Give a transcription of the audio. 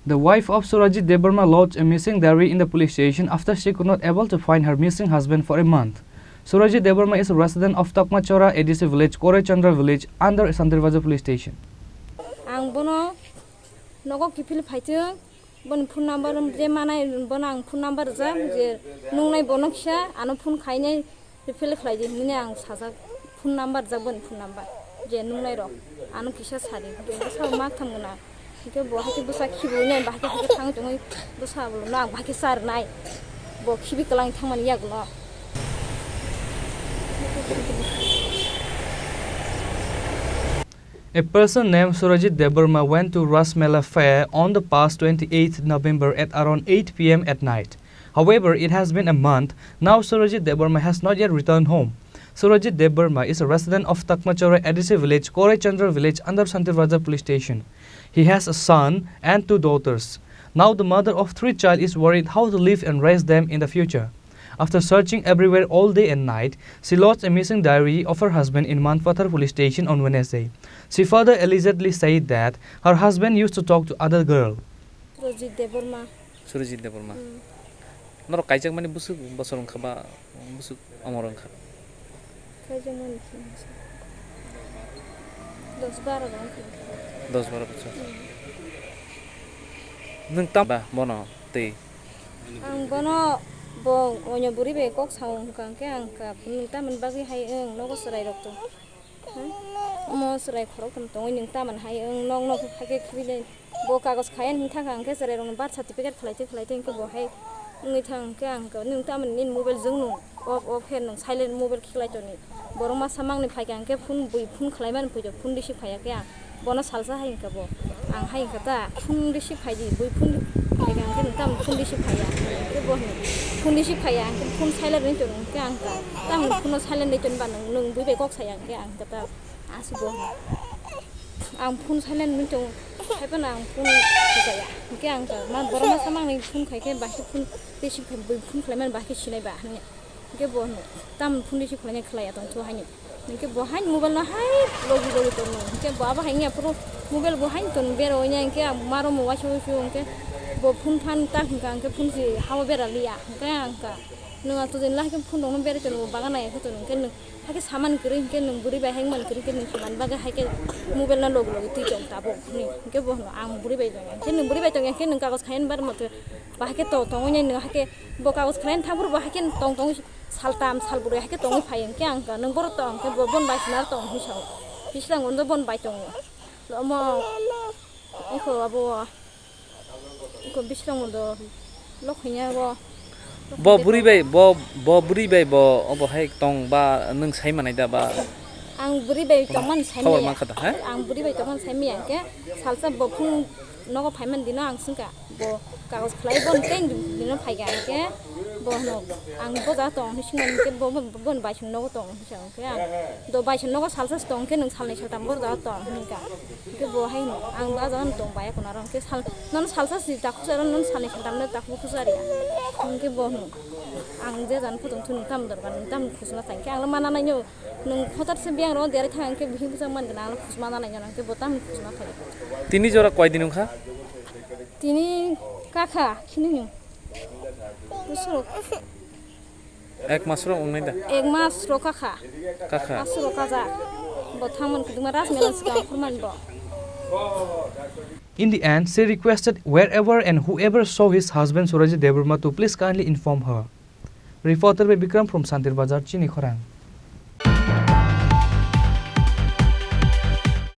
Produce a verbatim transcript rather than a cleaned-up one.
The wife of Surajit Debbarma lodged a missing diary in the police station after she could not able to find her missing husband for a month. Surajit Debbarma is a resident of Takmachora A D C village, Korechandra village, under Santirbazar police station. Ang bono nogo kiphil phaitwng, boni phone number je manai bono ang phone number rijak, je nungnai bono kisa ano phone khainai. Refill khlai di hinwi ang sajak, phone number rijak boni phone number, je nungnai rok ano kisa sadi, bwsa mak tham gwnang, hwnkhe bo hakhe bwsa khibiwi nai, bahai khe hakhe thang tongwi bwsa bolong no ang bahai khe charwnai, bo khibi kwlang thangmani yagulo. A person named Surajit Debbarma went to Ras Mela fair on the past twenty-eighth November at around eight p m at night. However, it has been a month now Surajit Debbarma has not yet returned home. Surajit Debbarma is a resident of Takmachora A D C village, Korechandra village under Santirbazar police station. He has a son and two daughters. Now the mother of three child is worried how to live and raise them in the future. After searching everywhere all day and night, she lost a missing diary of her husband in Manpathar police station on Wednesday. She further allegedly said that her husband used to talk to other girl. Surajit Debbarma. Surajit Debbarma. Hmm. Norok kaijakmani bwswk bosor wngkha ba bwswk omor wngkha? Kaijakmani khe dos baro rok wngkha. Dos baro bochor. Hmm. Nwng tam ba bono twi? Ang bono bo oino bwrwi bai kok sao hwnkha hwnkhe ang kha, nwng tamoni bagwi hai wng nogo chwrai rok tong. Omo chwrai khorok tong tongwi nwng tamoni hai wng nok nok hakhe khibidi. Bo kagoj khaiya hwn thangkha hwnkhe chwrai rokno birth certificate khlai twi khlai twi hwnkhe bo hai wngwi thang hwnkhe ang kha nwng tamoni nini mobile jwng nung off off khe nwng silent mobile khe khlai toni. Borok masa mangni phaikha hwnkhe phone bui phone khlaimani phaikha phone receive khaiya khe ang. Bono salsa hai hwnkha bo. Ang hai hwnkha ta, phone receive khai di, bui phone khai di, hwnkhe nwng tamo phone receive khaiya. Hwnkhe bo hwnkhe phone receive khaiya, hwnkhe phone silent ri tong hwnkhe ang ta. Tamo phone no silent ri tong ba nwng, nwng bui bai kok saya hwnkhe ang ta ta. Aswk bo hwnkha. Ang phone silent ri tong, hai phano ang phone khajaya. Hwnkhe ang ta, ma borok masa mangni phone khai khe bahai phone receive khai, bui phone khlai mani bahai khe sinai ba hwnwi. Hwnkhe bo hwnkha, tamo phone receive khlainai khlaiya tong thu haino. Hwnkhe bo haino mobile no hai logi logi tongo. Hwnkhe bo abo hai wngya phuru mobile bo haino tong bera oinai hwnkhe ang maro mo waisa waisa hwnkhe bo phone phan ta hwnkha hwnkhe phone si hao bera liya. Hwnkhe ang kha nwng ato jani lahai khe phone rok no berai tongo bagan nai khe tongo hwnkhe nwng hakhe samani kwrwi hwnkhe nwng bwrwi bai hai wngmani kwrwi hwnkhe nwng samani bagwi hai khe mobile no logi logi twi tong tabuk hwnwi. Hwnkhe bo hwnkha ang bwrwi bai tongya hwnkhe nwng bwrwi bai tongya hwnkhe nwng kagos khainani bar moto bahai khe to tongwi nai nwng hakhe. Bo kagos khlaina thang phuru bo hai khe tong tong saltam salbrwi hai khe tongwi phai hwnkhe ang kha nwng borok tong hwnkhe bo bon bai sina tong hwnwi sao. Bislang undo bon bai tongo. Omo iko abo iko bislang undo lok hwnya bo. Bo bwrwi bai bo bo bwrwi bai bo obo hai tong ba nwng sai manai da ba? Ang bwrwi bai tongmani sai maya. Ang bwrwi bai tongmani sai maya hwnkhe salsa bo phung nogo phaimani dino ang swngkha. Bo kagos khlai bo tei bini phai kha hwnkhe bo hwno ang bo jaga tong hwnwi swngmani hwnkhe bo bo bai song nogo tong hwnwi sa hwnkhe ang do bai song nogo salsa se tong hwnkhe nwng salnwi saltam bo jaga tong hwnwi kha hwnkhe bo hai hwno ang bo ah jaga tong bai ya khwna aro hwnkhe sal nono salsa se ta khusa aro nono salnwi saltam no ta khusa ri ya hwnkhe bo hwno ang je jani photo thun tam dorkar nwng tam khusna thang khe ang ma nanai no. Nwng hotar se biyang rok derai thang khe bihik bwsang man gwnang ang khusma nanai nang khe bo tamni khusma phai. Tini jora koi din wngkha? Tini kakha khini ni. Bwswk. Ek mas rok wngnai da? Ek mas rok kakha. Kakha. Mas rok kajak. Bo thangman kuduma ras melan sikang khurman bo. In the end, she requested wherever and whoever saw his husband Surajit Debbarma to please kindly inform her. Reporter by Bikram from Santir Bazar, Chini Khorang.